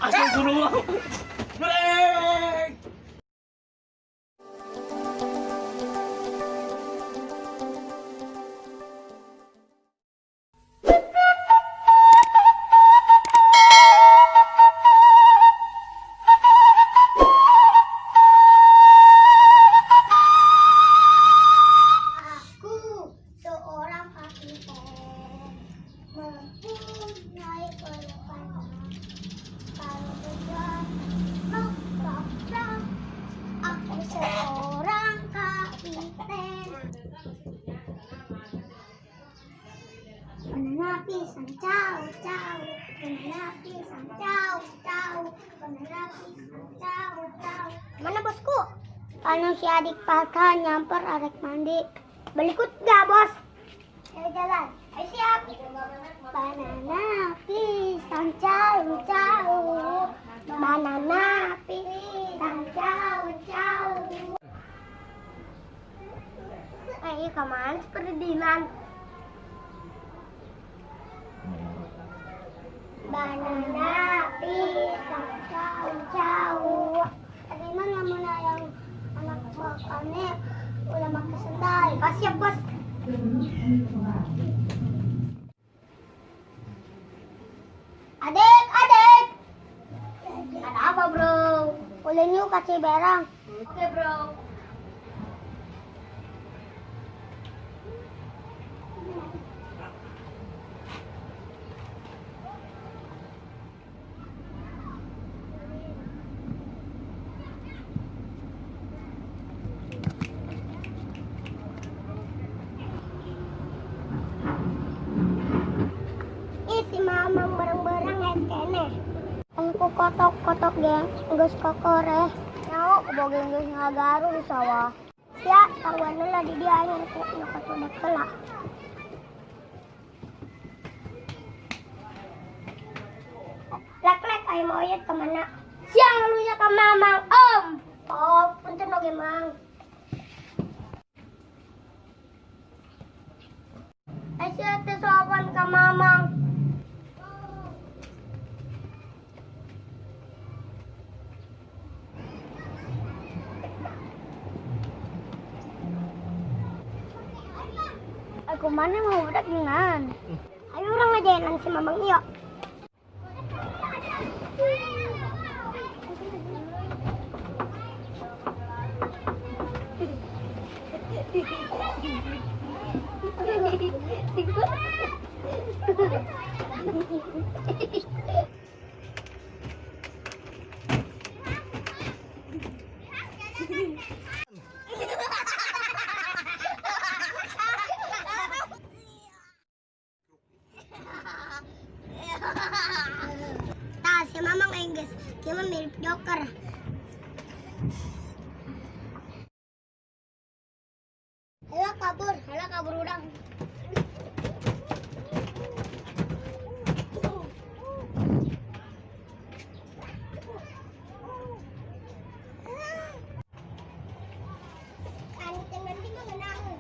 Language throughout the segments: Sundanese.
Astagfirullah. Goreng. Aku seorang kapiten mempunyai kelebihan. Kalau hujan, tok tok tok. Aku seorang kapiten. Banana pisang jauh jauh, banana pisang jauh jauh, banana pisang jauh jauh. Mana bosku? Anu si adik patah nyamper arek mandi. Belikut gak, bos? Ayo jalan. Ayo siap. Banana pisang jauh jauh. Banana pisang jauh jauh. Eh, kemana seperti Dinan? Banana pisang jauh jauh. Tadi mana mana yang anak makannya udah makan sendal. Oh, siap, bos. Adek, adek. Ada apa, bro? Boleh yuk kasih barang. Oke, bro. Ih, si mamang barang-barang es kene. Aku kotok-kotok geng, geus kokoreh. Nyaho boga geus ngagaru di sawah. Sia, tangguan lah di dia aing ku nyokot udah kelak. Lek-lek aing mau yet kemana? Siang lu ya ke mamang, om. Oh, punten oge, Mang. Sia teh sopan ka mamang. Aku mana mau udah dengan. Ayo orang ngajarin si mamang iyo. Tah, si mamang aing geus kieu mah mirip Joker. Hala kabur urang. Anu teu ngerti mah ngeunaheun.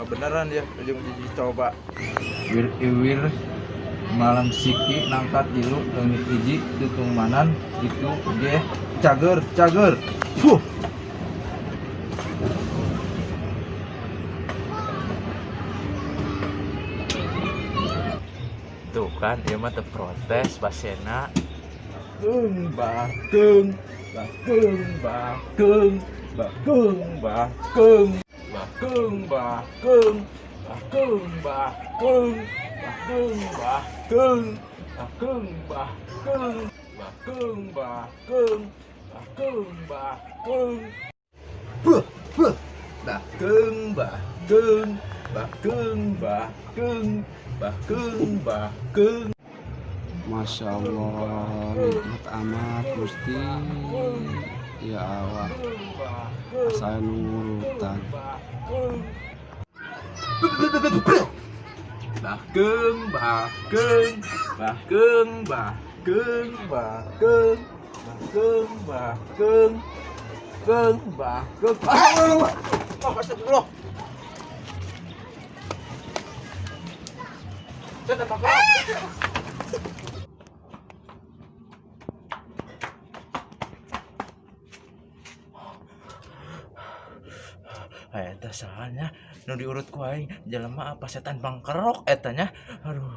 Oh, beneran ya, ujung jiji coba. Wir iwir malam siki nangkat tilu leungit hiji tutungmanan itu ge Cager, cager. Fuh. Tuh kan, dia mah teu protes basena. Bakung, bakung, bakung, bakung, bakung, bakung, bakung, bakung, bakung, bakung, bakung, bakung, bakung, bakung, bakung, bakung, bakung, bakung. Buh, buh. Bakung, bakung, bakung, bakung, bakung, bakung. Masya Allah, nikmat amat Gusti. Ieu awak asa nu ngurutan. Bakeng, bakeng, bakeng, bakeng, bakeng, bakeng, bakeng, bakeng, bakeng. Ah, oh, astagfirullah. Saya tak Eta saha nu diurut ku aing, jelema apa setan bangkerok eta nya. Aduh.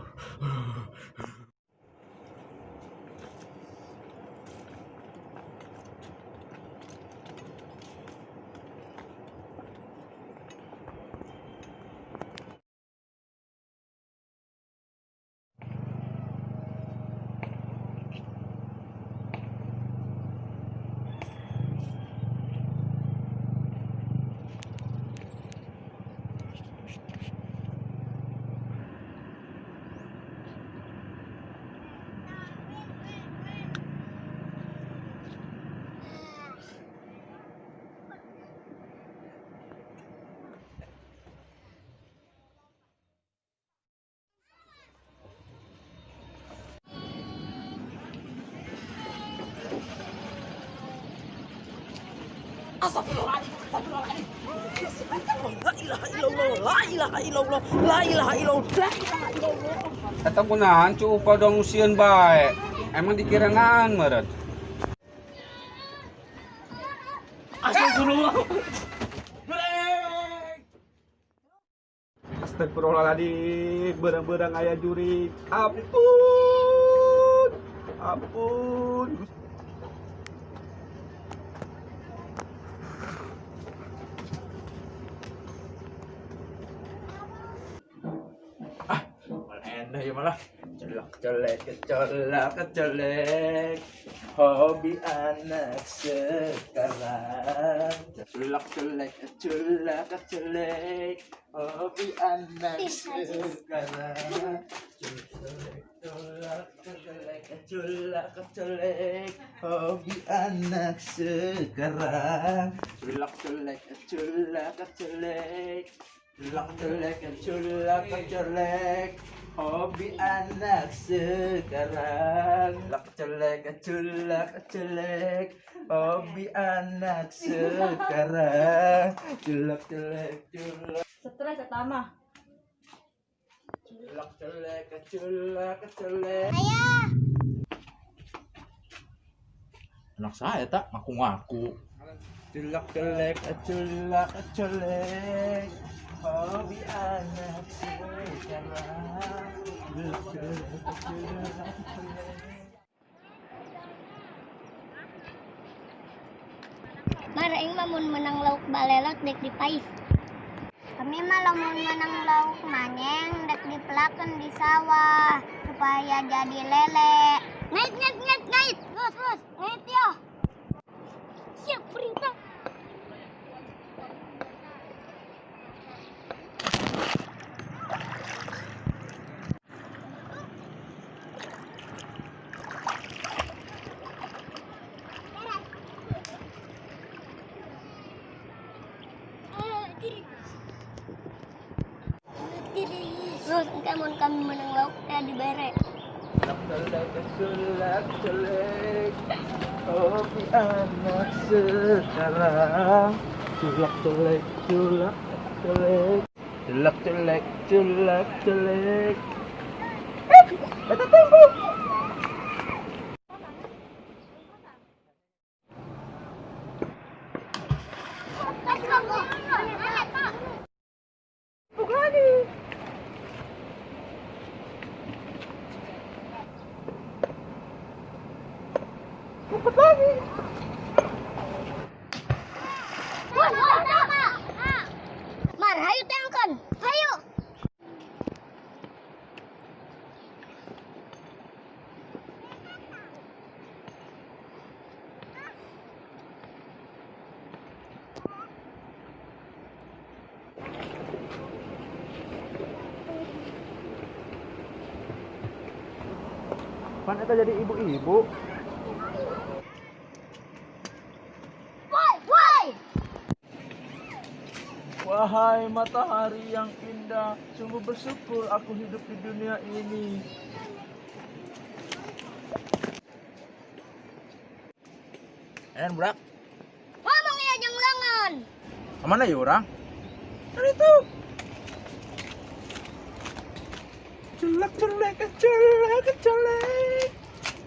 Eta kunahan cu upa dong sieun bae. Emang dikira naon meureun? Astagfirullah. Astagfirullahaladzim, berang-berang aya jurik. Ampun. Ampun. Ah, malah endah ya malah. Celak celek celak celek. Hobi anak sekarang. Celak celek celak celek. Hobi anak sekarang. Celak celek celak celek. Hobi anak sekarang. Celak celek celak celek. Celak celek celak celek. Hobi anak sekarang. Celak celek celak celek. Hobi anak sekarang. Celak celek celak. Stres eta mah. Celak celek celak celek. Ayah. Anak saya tak ngaku-ngaku. Celak celek celak celek. Hobi anak sekarang. Celak celek celak celek. Mar aing mah mun menang lauk balelot dek dipais. Kami mah lamun menang lauk manyeng dek dipelakeun di sawah supaya jadi lele. Ngait ngait ngait ngait. Terus terus ngait yo. Siap perintah. Terus engke mun kami menang lauk teh dibere. Celak celek celak celek. Hobi anak sekarang. Celak celek celak celek. Celak celek celak celek. Eta tempo. Mar, hayu teangkeun. Hayu. Pan eta jadi ibu-ibu. Wahai matahari yang indah, sungguh bersyukur aku hidup di dunia ini. Edan budak, Ngomong ya jeung lengan. kemana ya orang? Kan itu. Celak celek celek celek.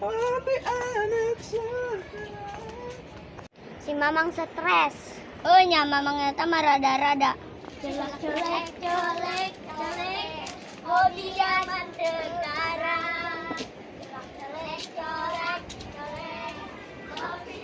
Hobi anak surga. Si Mamang stres. Oh nya Mamang eta mah rada-rada. Celek celek celek celek. Hobi zaman sekarang. Celek celek celek celek. Hobi